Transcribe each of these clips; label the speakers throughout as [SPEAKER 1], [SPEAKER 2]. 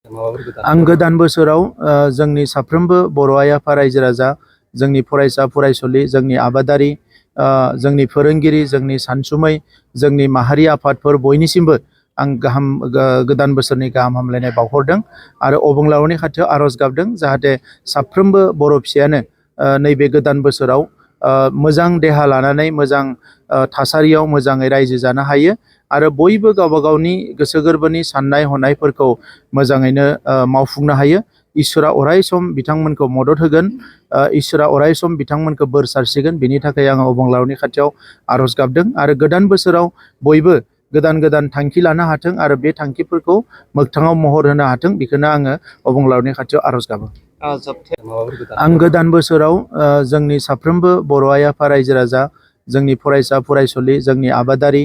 [SPEAKER 1] आं गोदान बोसोराव जोंनि साफ्रोमबो बर' आइ आफा रायजो राजा, जोंनि फरायसा फरायसुलि, जोंनि आबादारि, जोंनि फोरोंगिरि, जोंनि सानसुमै, जोंनि माहारि आफादफोर बयनिसिमबो आं गोदान बोसोरनि गाहाम हामलायनाय बावहरदों आरो अबंलावरिनि खाथियाव आरज गाबदों जाहाथे साफ्रोमबो बर' फिसायानो नैबे गोदान बोसोराव मोजां देहा लानानै मोजां थासारियाव मोजाङै रायजो जानो हायो आरो बयबो गावबा गावनि गोसो गोरबोनि साननाय हनायफोरखौ मोजाङैनो मावफुंनो हायो। इसोरा अराय सम बिथांमोनखौ मदद होगोन, इसोरा अराय सम बिथांमोनखौ बोर सारसिगोन। बिनि थाखाय आङो अबंलावरिनि खाथियाव आरज गाबदों आरो गोदान बोसोराव बयबो गोदान गोदान थांखि लानो हाथों आरो बे थांखिफोरखौ मोगथाङाव महर होनो हाथों, बेखौनो आङो अबंलावरिनि खाथियाव आरज गाबो। आं गोदान बोसोराव जोंनि साफ्रोमबो बर' आइ आफा रायजो राजा, जोंनि फरायसा फरायसुलि, जोंनि आबादारि,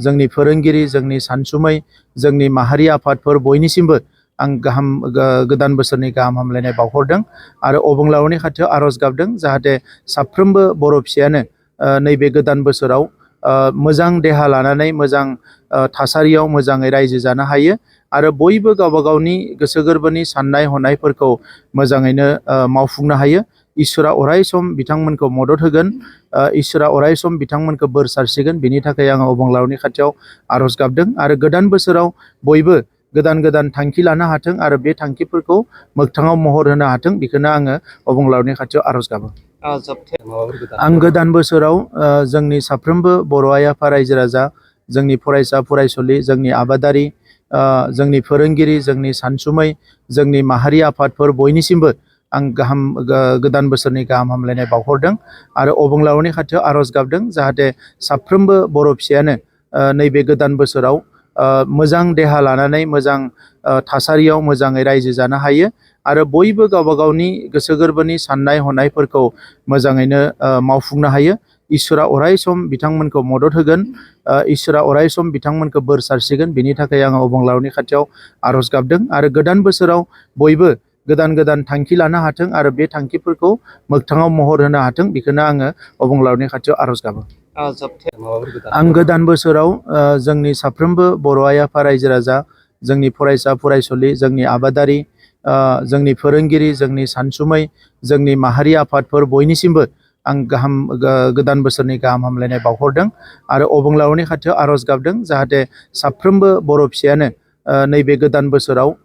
[SPEAKER 1] जोंनि फोरोंगिरि, जोंनि सानसुमै, जोंनि माहारि आफादफोर बयनिसिमबो आं गोदान बोसोरनि गाहाम हामलायनाय बावहरदों आरो अबंलावरिनि खाथियाव आरज गाबदों जाहाथे साफ्रोमबो बर' फिसायानो नैबे गोदान बोसोराव मोजां देहा लानानै मोजां थासारियाव मोजाङै रायजो जानो हायो आरो बयबो गावबा गावनि गोसो गोरबोनि साननाय हनायफोरखौ मोजाङैनो मावफुंनो हायो। इसोरा अराय सम बिथांमोनखौ मदद होगोन, इसोरा अराय सम बिथांमोनखौ बोर सारसिगोन। बिनि थाखाय आङो अबंलावरिनि खाथियाव आरज गाबदों आरो गोदान बोसोराव बयबो गोदान गोदान थांखि लानो हाथों आरो बे थांखिफोरखौ मोगथाङाव महर होनो हाथों, बेखौनो आङो अबंलावरिनि खाथियाव आरज गाबो। आं गोदान बोसोराव जोंनि साफ्रोमबो बर' आइ आफा रायजो राजा, जोंनि फरायसा फरायसुलि, जोंनि आबादारि, जोंनि फोरोंगिरि, जोंनि सानसुमै, जोंनि माहारि आफादफोर बयनिसिमबो आं गोदान बोसोरनि गाहाम हामलायनाय बावहरदों आरो अबंलावरिनि खाथियाव आरज गाबदों जाहाथे साफ्रोमबो बर' फिसायानो नैबे गोदान बोसोराव मोजां देहा लानानै मोजां थासारियाव मोजाङै रायजो जानो हायो आरो बयबो गावबा गावनि गोसो गोरबोनि साननाय हनायफोरखौ मोजाङैनो मावफुंनो हायो। इसोरा अराय सम बिथांमोनखौ मदद होगोन, इसोरा अराय सम बिथांमोनखौ बोर सारसिगोन। बिनि थाखाय आङो अबंलावरिनि खाथियाव आरज गाबदों आरो गोदान बोसोराव बयबो गोदान गोदान थांखि लानो हाथों आरो बे थांखिफोरखौ मोगथाङाव महर होनो हाथों, बेखौनो आङो अबंलावरिनि खाथियाव आरज गाबो। आं गोदान बोसोराव जोंनि साफ्रोमबो बर' आइ आफा रायजो राजा, जोंनि फरायसा फरायसुलि, जोंनि आबादारि, जोंनि फोरोंगिरि, जोंनि सानसुमै, जोंनि माहारि आफादफोर बयनिसिमबो आं गोदान बोसोरनि गाहाम हामलायनाय बावहरदों आरो अबंलावरिनि खाथियाव आरज गाबदों जाहाथे साफ्रोमबो बर' फिसायानो नैबे गोदान बोसोराव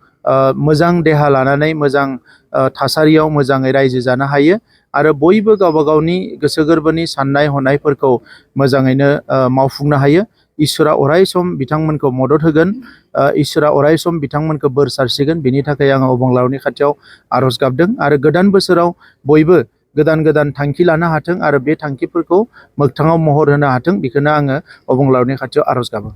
[SPEAKER 1] मोजां देहा लानानै मोजां थासारियाव मोजाङै रायजो जानो हायो आरो बयबो गावबा गावनि गोसो गोरबोनि साननाय हनायफोरखौ मोजाङैनो मावफुंनो हायो। इसोरा अराय सम बिथांमोनखौ मदद होगोन, इसोरा अराय सम बिथांमोनखौ बोर सारसिगोन। बिनि थाखाय आङो अबंलावरिनि खाथियाव आरज गाबदों आरो गोदान बोसोराव बयबो गोदान गोदान थांखि लानो हाथों आरो बे थांखिफोरखौ मोगथाङाव महर होनो हाथों, बेखौनो आङो अबंलावरिनि खाथियाव आरज गाबो।